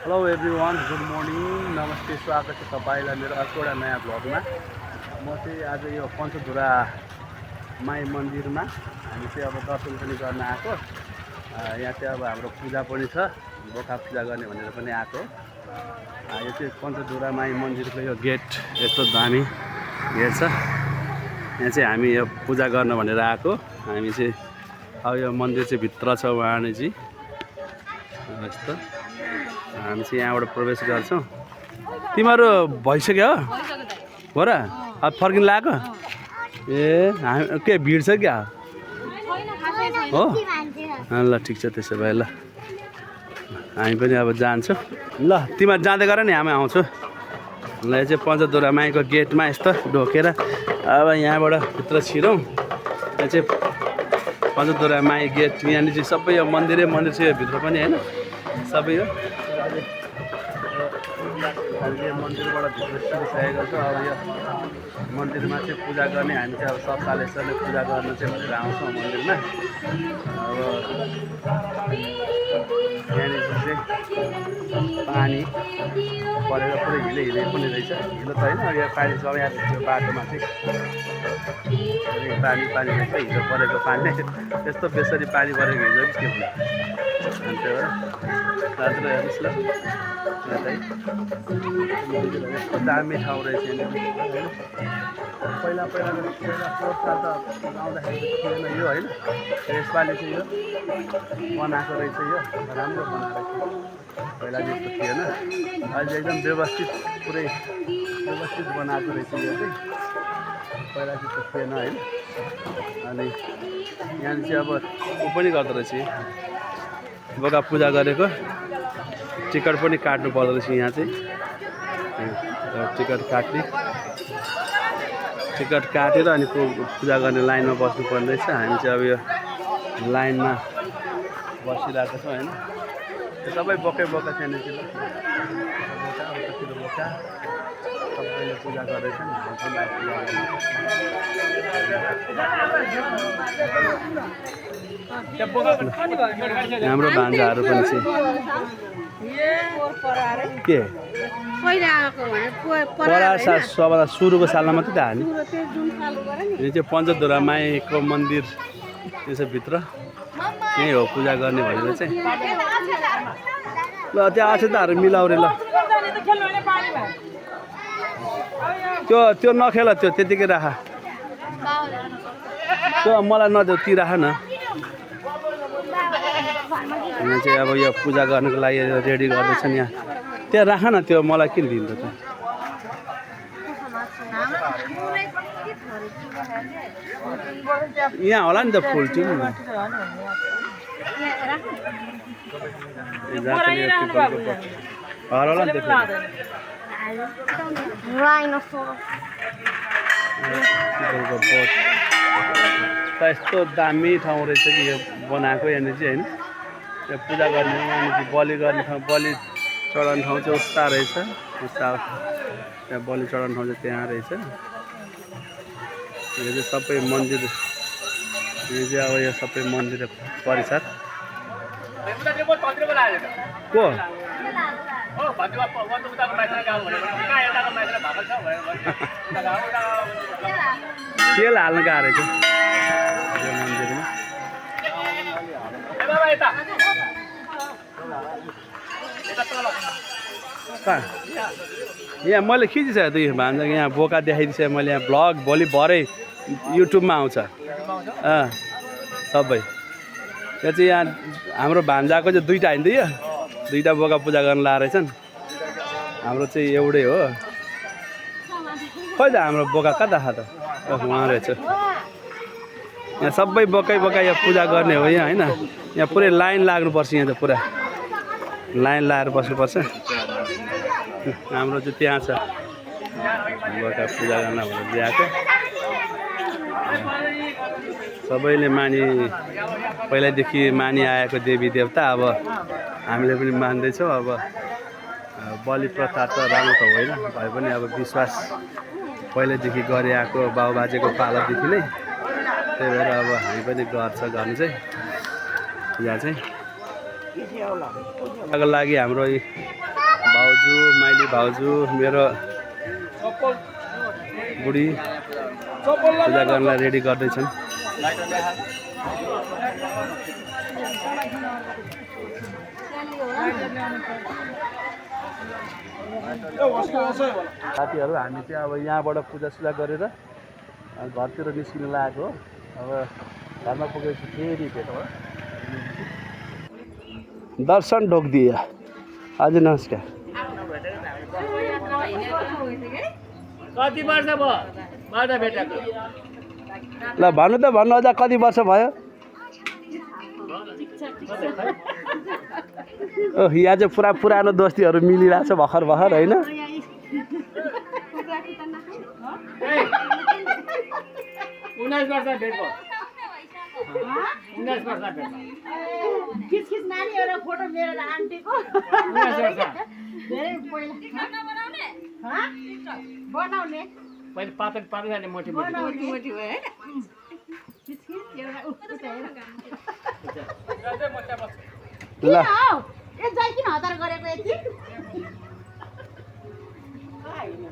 Hello everyone, good morning, नमस्ते, स्वागत छ तपाईँलाई मेरो अर्को एउटा नयाँ भ्लगमा। म चाहिँ आज यो पञ्चधुरा माई मन्दिरमा हामी चाहिँ अब दर्शन पनि गर्न आएको। यहाँ चाहिँ अब हाम्रो पूजा पनि छ, बोका पूजा गर्ने भनेर पनि आएको। यो चाहिँ पञ्चधुरा माई मन्दिरको यो गेट यस्तो दामी गेट छ। यहाँ चाहिँ हामी यो पूजा गर्न भनेर आएको। हामी चाहिँ अब यो मन्दिर चाहिँ भित्र छ उहाँले चाहिँ यस्तो। हामी चाहिँ यहाँबाट प्रवेश गर्छौँ। तिमीहरू भइसक्यो हो र? अब फर्किन लाग्यो? ए हामी के भिड छ क्या हो? ल ठिक छ, त्यसो भए ल हामी पनि अब जान्छौँ। ल तिमीहरू जाँदै गर नि, हामी आउँछु। ल यो चाहिँ पञ्चधुरा माईको गेटमा यस्तो ढोकेर अब यहाँबाट भित्र छिरौँ। यहाँ चाहिँ पञ्चधुरा माई गेट, यहाँनिर चाहिँ सबै यो मन्दिर छ यो भित्र पनि होइन, सबै हो। हामीले मन्दिरबाट भित्र छिरिसकेको छ। अब यो मन्दिरमा चाहिँ पूजा गर्ने, हामी चाहिँ अब सत्तालेश्वरले पूजा गर्न चाहिँ भनेर आउँछौँ मन्दिरमा। अब यहाँनिर चाहिँ पानी परेर पुरै हिले पनि रहेछ। हिलो त होइन, यो पानी जम्या त्यो बाटोमा चाहिँ पानी रहेछ, हिलो परेको पानी। त्यस्तो बेसरी पानी परेको हिजो के भयो अनि त्यो दाजु हेर्नुहोस् ल, यस्तो दामी ठाउँ रहेछ यहाँनिर। पहिला पोहोर साल त आउँदाखेरि त थिएन यो होइन, यसपालि चाहिँ यो बनाएको रहेछ। यो राम्रो बनाएको रहेछ, पहिला जस्तो थिएन। अहिले एकदम व्यवस्थित, पुरै व्यवस्थित बनाएको रहेछ यो चाहिँ, पहिला जस्तो थिएन होइन। अनि यहाँनिर चाहिँ अब ऊ पनि गर्दो रहेछ, बोका पूजा गरेको टिकट पनि काट्नु पर्दो रहेछ। यहाँ चाहिँ टिकट काटेर अनि पूजा गर्ने लाइनमा बस्नुपर्ने रहेछ। हामी चाहिँ अब यो लाइनमा बसिरहेको छौँ होइन। सबै बोकै छैन कि बोका सबैले पूजा गर्दैछन्। हाम्रो भान्जाहरू पनि छ के सबभन्दा सुरुको सालमा मात्रै त हाल्ने। यो चाहिँ पञ्चधुरा माईको मन्दिर यसो भित्र यहीँ हो पूजा गर्ने भनेर चाहिँ। ल त्यहाँ अक्षताहरू मिलाउरे ल, त्यो नखेल, त्यो त्यतिकै राख, त्यो मलाई नदेऊ, ती राख न। यहाँ चाहिँ अब यो पूजा गर्नको लागि रेडी गर्दैछन् यहाँ। त्यहाँ राख न, त्यो मलाई किन दिन्छ त? यहाँ होला नि त फुल टिम होला नि त। यस्तो दामी ठाउँ रहेछ कि यो बनाएको यहाँनिर चाहिँ होइन। यो पूजा गर्ने, यहाँनिर चाहिँ बलि गर्ने ठाउँ, बलि चढाउने ठाउँ चाहिँ उता रहेछ। उता त्यहाँ बलि चढाउने ठाउँ चाहिँ त्यहाँ रहेछ। यो चाहिँ सबै मन्दिर, यो चाहिँ अब यो सबै मन्दिर परिसर को तेल हाल्नु गाह्रो रहेछ यो मन्दिरमा। यहाँ मैले खिचिसकेको थिएँ भान्जा, यहाँ बोका देखाइदिइसकेँ मैले। यहाँ भ्लग भोलि भरे युट्युबमा आउँछ सबै। यो चाहिँ यहाँ हाम्रो भान्जाको चाहिँ दुईवटा होइन, यो दुईवटा बोका पूजा गर्न लाएर रहेछन्। हाम्रो चाहिँ एउटै हो। खोइ त हाम्रो बोका कता त उहाँ रहेछ। यहाँ सबै बोकै यहाँ पूजा गर्ने हो यहाँ होइन। यहाँ पुरै लाइन लाग्नुपर्छ, यहाँ त पुरा लाइन लगाएर बस्नुपर्छ। हाम्रो चाहिँ त्यहाँ छ बोका पूजा गर्न भनेर ल्याएको। सबैले पहिल्यैदेखि मानि आएको देवी देवता अब हामीले पनि मान्दैछौँ। अब बलि प्रथा त राम्रो त होइन भए पनि अब विश्वास पहिल्यैदेखि गरे आएको बाबुबाजेको पालादेखि नै, त्यही भएर अब हामी पनि गर्नु चाहिँ यहाँ चाहिँ पूजाको लागि हाम्रो भाउजू माइली भाउजू मेरो बुढी पूजा गर्नलाई रेडी गर्दैछन्। साथीहरू हामी चाहिँ अब यहाँबाट पूजासुजा गरेर घरतिर निस्किन लागेको हो। अब घरमा पुगेपछि फेरि भेट हो। दर्शन ढोकिदिए। हजुर नमस्कार। कति वर्ष भयो माता भेटेको? ल भन्नु त भन्नु अझ कति वर्ष भयो? यहाँ चाहिँ पुरा पुरानो दोस्तीहरू मिलिरहेछ भर्खर भर्खर होइन? 19 वर्ष भेट भयो। 19 वर्ष भेट भयो। खिच नानी एउटा फोटो मेरो र आन्टीको 19 वर्ष। धेरै पहिला बनाउने पहिले पातन पातन मोटी मोटी मोटी भयो हैन खिच एउटा ल ए जाई किन हतार गरेको यति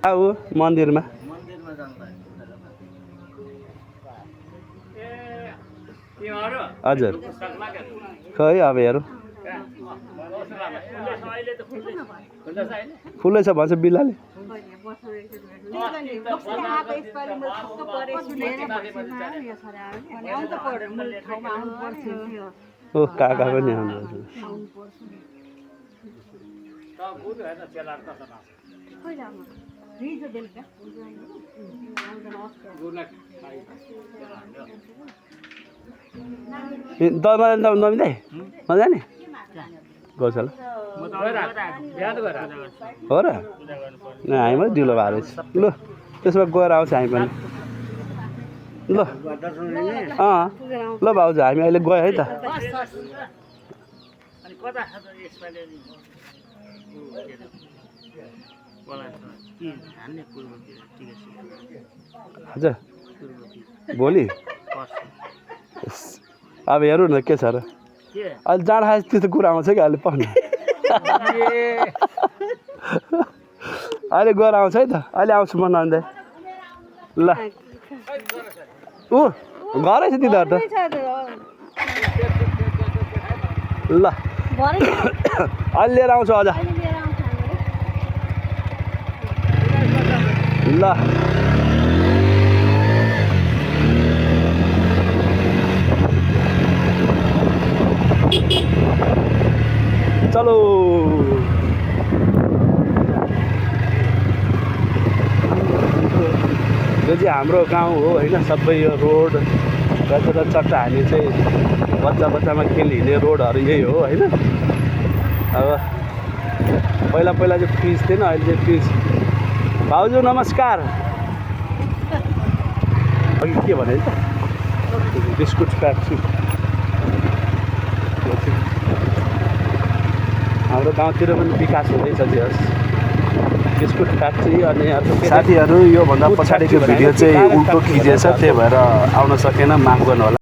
आऊ मन्दिरमा। तिमीहरु हजुर खै अब हेरौँ। अहिले त खुल्दैछ अहिले। खुल्लै छ भन्छ बिल्लाले। ओ काका पनि आउनुहुन्छ। नमिल्दै नजाने गौशाला हो र? हामी पनि ढिलो भएको रहेछ। ल त्यसमा गएर आउँछ हामी पनि। ल ल भाउजू हामी अहिले गयो है त। हजुर भोलि अब हेरौँ न के छ र। अहिले जाँड खाएपछि त्यस्तो कुरा आउँछ कि अहिले पढ्नु। अहिले गएर आउँछ है त। अहिले आउँछु म नन्दै। ल ऊ घरै छ तिनीहरू त। ल अहिले लिएर आउँछु अझ। ल चलो यो चाहिँ हाम्रो गाउँ हो होइन। सबै यो रोड गजर चट्टा हामी चाहिँ बच्चा बच्चामा खेल्ने हिँड्ने रोडहरू यही हो होइन। अब पहिला पहिला चाहिँ फ्रिज थिएन, अहिले चाहिँ फ्रिज। भाउजू नमस्कार। अघि के भने त बिस्कुट फ्याक्ट्री हाम्रो गाउँतिर पनि विकास हुँदैछ। बिस्कुट फ्याक्ट्री अनि अर्को साथीहरू योभन्दा पछाडिको भिडियो चाहिँ उल्टो खिचेछ, त्यही भएर आउन सकेन, माफ गर्नु होला।